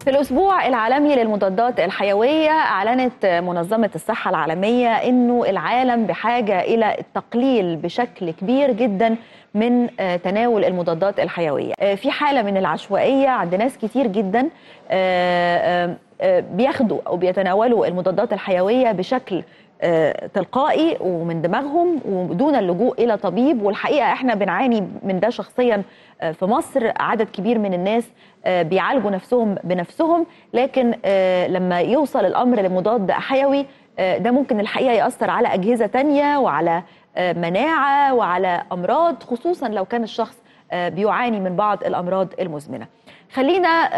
في الأسبوع العالمي للمضادات الحيوية أعلنت منظمة الصحة العالمية أنه العالم بحاجة إلى التقليل بشكل كبير جدا من تناول المضادات الحيوية. في حالة من العشوائية عند ناس كتير جدا بياخدوا أو بيتناولوا المضادات الحيوية بشكل تلقائي ومن دماغهم ودون اللجوء إلى طبيب. والحقيقة احنا بنعاني من ده شخصيا في مصر، عدد كبير من الناس بيعالجوا نفسهم بنفسهم، لكن لما يوصل الأمر لمضاد حيوي ده ممكن الحقيقة يأثر على أجهزة تانية وعلى مناعة وعلى أمراض، خصوصا لو كان الشخص بيعاني من بعض الأمراض المزمنة. خلينا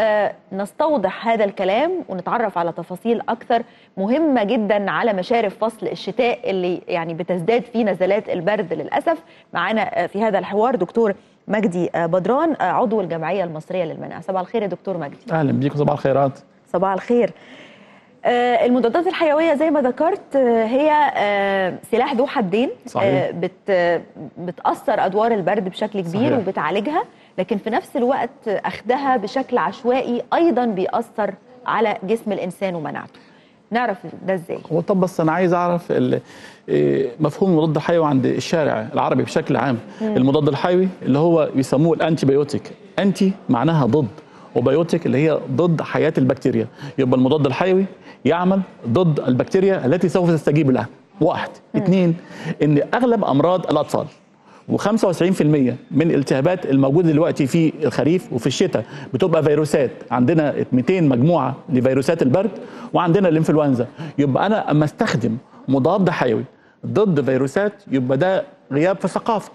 نستوضح هذا الكلام ونتعرف على تفاصيل أكثر مهمة جدا على مشارف فصل الشتاء اللي يعني بتزداد فيه نزلات البرد للأسف. معانا في هذا الحوار دكتور مجدي بدران، عضو الجمعية المصرية للمناعة. صباح الخير يا دكتور مجدي. أهلا بيك، صباح الخيرات. صباح الخير. المضادات الحيوية زي ما ذكرت هي سلاح ذو حدين. صحيح. بتأثر أدوار البرد بشكل كبير. صحيح. وبتعالجها، لكن في نفس الوقت أخذها بشكل عشوائي أيضا بيأثر على جسم الإنسان ومناعته. نعرف ده إزاي؟ هو طب بس أنا عايز أعرف مفهوم المضاد الحيوي عند الشارع العربي بشكل عام. المضاد الحيوي اللي هو بيسموه ال antibiotic، anti معناها ضد، و biotic اللي هي ضد حياة البكتيريا. يبقى المضاد الحيوي يعمل ضد البكتيريا التي سوف تستجيب لها. واحد. اثنين، ان اغلب امراض الاطفال و95% من الالتهابات الموجودة دلوقتي في الخريف وفي الشتاء بتبقى فيروسات. عندنا 200 مجموعة لفيروسات البرد، وعندنا الانفلونزا. يبقى انا اما استخدم مضاد حيوي ضد فيروسات يبقى ده غياب في الثقافة.